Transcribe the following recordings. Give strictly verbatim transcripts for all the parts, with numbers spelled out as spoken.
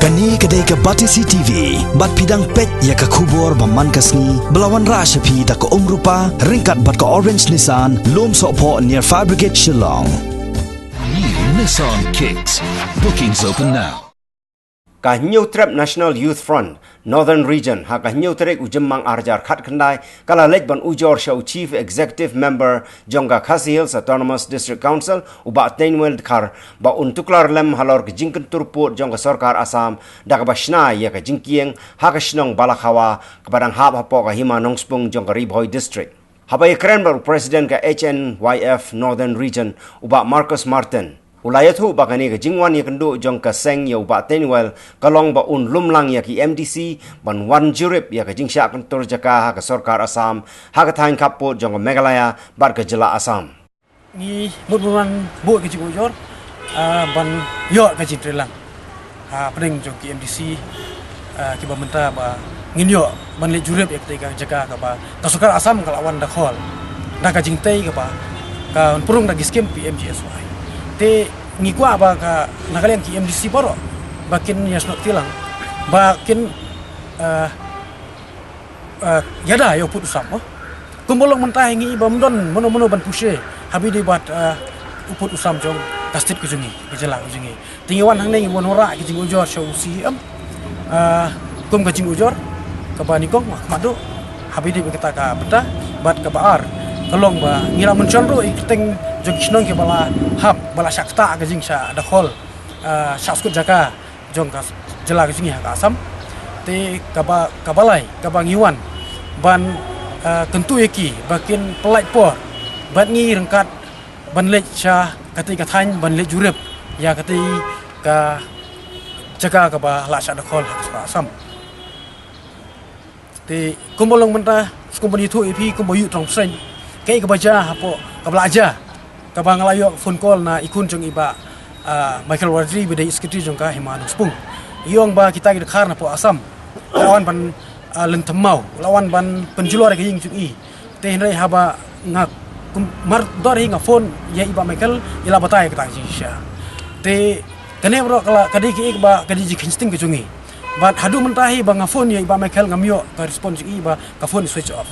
Kane ka dei ka Batesi T V, bad phi dang peit ïa ka khubor ba man ka sngi, ba la wanrah sha phi da ka Umrupa, ryngkat bad ka Orange Nissan, Lumsohphoh near Fire Brigade Shillong. New Nissan Kicks. Bookings open now. Ka Hynñiewtrep National Youth Front, Northern Region, ha ka hynñiew tarik u Jymmang ar hajar khatkhyndai, ka la leit ban ujor sha u Chief Executive Member jong ka Khasi Hills Autonomous District Council, u Bah Teignwell Dkhar, ba un tuklar lem halor ka jingkyntur pud jong ka sorkar Assam, da kaba shna ïa ka jingkieng ha ka shnong Balakhawa, kaba dang hap hapoh ka Hima Nongspung jong ka Ri Bhoi District. Haba ïakren bad u President ka H N Y F Northern Region, u Bah Marcus Martin, u la ïathuh ba kane ka jingwan ïakynduh jong ka seng ïa u Bah Teignwell ka long ba un lum lang ïa ki M D C ban wan jurip ïa ka jingshah kyntur jaka ha ka sorkar Assam, ha ka thaiñ khappud jong ka Meghalaya bad ka jylla Assam. Ngi mut ban wan buh ka jingujor, ah, ban ïoh ka jingtreilang hapdeng jong ki M D C, ah, kiba mynta ba ngin ïoh ban leit jurip ïa katei ka jaka kaba ka sorkar Assam ka la wan da khol, da ka jingtei kaba ka wan pynrung da ki skim P M G S Y. Te ngi kwah ba ka, na ka liang ki M D C baroh ba kin ïasnoh kti lang, ba kin, ah, ah, ïada ïa u pud u sam, oh. Kumba long mynta hi ngi i ba ym don mano mano ban pushe ha ba ïadei bad, ah, u pud u sam jong ka state ka jong ngi, ka jylla ka jong ngi. Te ngi wan hangne ngi wan wanrah ka jingujor sha u C E M, ah, kum ka jingujor kaba nyngkong, ma, khmat duh ha ba ïadei bad kata ka bynta. Bad kaba ar ka long ba ngi la mynshwa ruh ïa ki kyrteng jong ki shnong kiba la hap, ba la shah ktah ka jingshah da khol, ah, shah skud jaka jong ka jylla ka jong ngi ha ka Assam. Te kaba, kaba lai kaba ngi wan ban, ah, kyntu ïa ki ba kin pyllait por bad ngi ryngkat ban leit sha katei ka thaiñ ban leit jurip ïa katei ka jaka kaba la shah da khol ha ka Assam. Te kumba long mynta, kumba ngi ïathuh ïa phi, kumba ïoh tang pyrshah kaei kaba jia hapoh, kaba la jia, kaba nga la ïoh phone call na i khun jong i Bah, ah, Michael Warjri, ba dei secretary jong ka Hima Nongspung. I ong ba kita ki dkhar napoh Assam la wan ban, ah, lynthem maw, la wan ban pynjulor ïa ka ïing jong i. Te hynrei haba nga kum-, mardor hi nga phone ïa i Bah Michael, i la batai kata ka jingshisha. Te kane baroh ka la, ka dei kaei kaba, ka dei jingkheiñ sting ka jong ngi. Bad haduh mynta hi ba nga phone ïa i Bah Michael ngam ïoh ka response jong i, ba ka phone i switch off.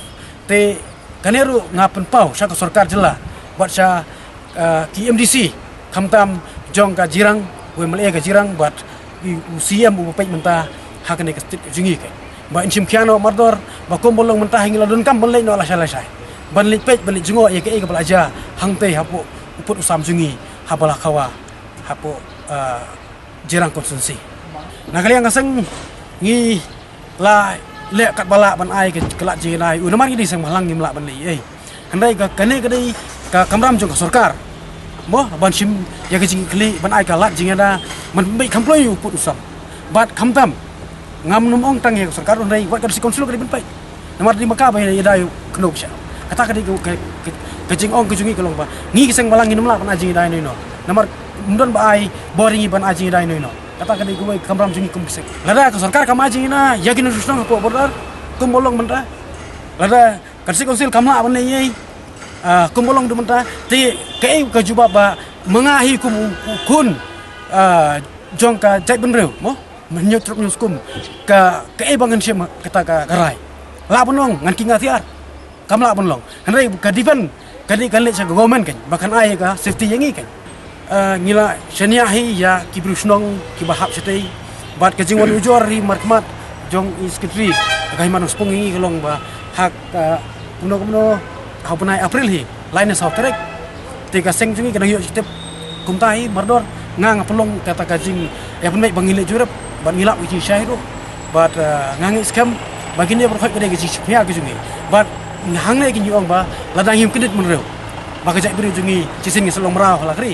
Te kane ruh nga pynpaw sha ka sorkar jylla bad sha, ah, ki M D C, khamtam jong ka Jirang, u M L A ka Jirang bad i, u C E M uba peit mynta ha kane ka state ka jong ngi ka. Ba in shim khia noh mardor ba kumba long mynta hi ngi la donkam ban leit noh lashai lashai, ban leit peit, ban leit jngoh ïa kaei kaba la jia hangtei hapoh u pud u sam jong ngi ha Balakhawa, hapoh, ah, Jirang constituency. Na ka liang ka seng ngi la leh katba lah ban ai ka, ka lad jingïada ïa u, namar ngi dei seng bhalang, ngim lah ban leh ei ei. Hynrei ka, kane ka dei ka kamram jong ka sorkar. Mo, ban shim ïa ka jingkylli, ban ai ka lad jingïada, ban pynbeit kham kloi u pud u sam. Bad khamtam, ngam nym ong tang ïa ka sorkar, hynrei wat ka District Council ka dei ban peit. Namar dei ma ka ba ïada ïa u khyndew kshaw. Kata ka dei ka, ka, ka, ka jingong ka jong ngi ka long ba ngi ki seng bhalang ngim lah ban ai jingïada ïano ïano. Namar ym don ba ai bor ïa ngi ban ai jingïada ïano ïano. Kata ka dei kawei ka kamram jong ngi kum ki seng. Lada ka sorkar kam ai jingïada ïa ki nongshong shnong hapoh border, kumba long mynta, lada ka District Council kam lah ban leh ei ei, ah, kumba long haduh mynta, te kaei ka jubab ba ma nga hi kum u, u khun, ah, jong ka jaitbynriew, mo? Mynta ngi ruh ngi sngewsih ka, kaei ba ngan shim kata ka, ka rai. Lah ban long ngan kieng ïa ka tiar. Kam lah ban long. Hynrei ka defend ka dei kan leit sha ka government kan, ba kan ai ka safety ïa ngi kan. Eh, ngi la shaniah hi ïa ki briew shnong kiba hap shatei bad ka jingwan ujor hi markhmat jong i secretary ka Hima Nongspung ïa ngi ka long ba ha ka kumno kumno ha u bnai April hi, lai ne saw tarik. Te ka seng jong ngi ka dang ïoh shatei kumta hi mardor, nga nga pynlong kata ka jingïapynbeit ba ngin leit jurip bad ngi lap ka jingshisha hi ruh. Bad, eh, nga ngeit skhem ba kine baroh ka dei ka jingsheptieng ka jong ngi. Bad hangne ki ju ong ba lada ngim kyndit mynriew ba ka jaitbynriew jong ngi shisien ngi sa long mraw ha la ka ri.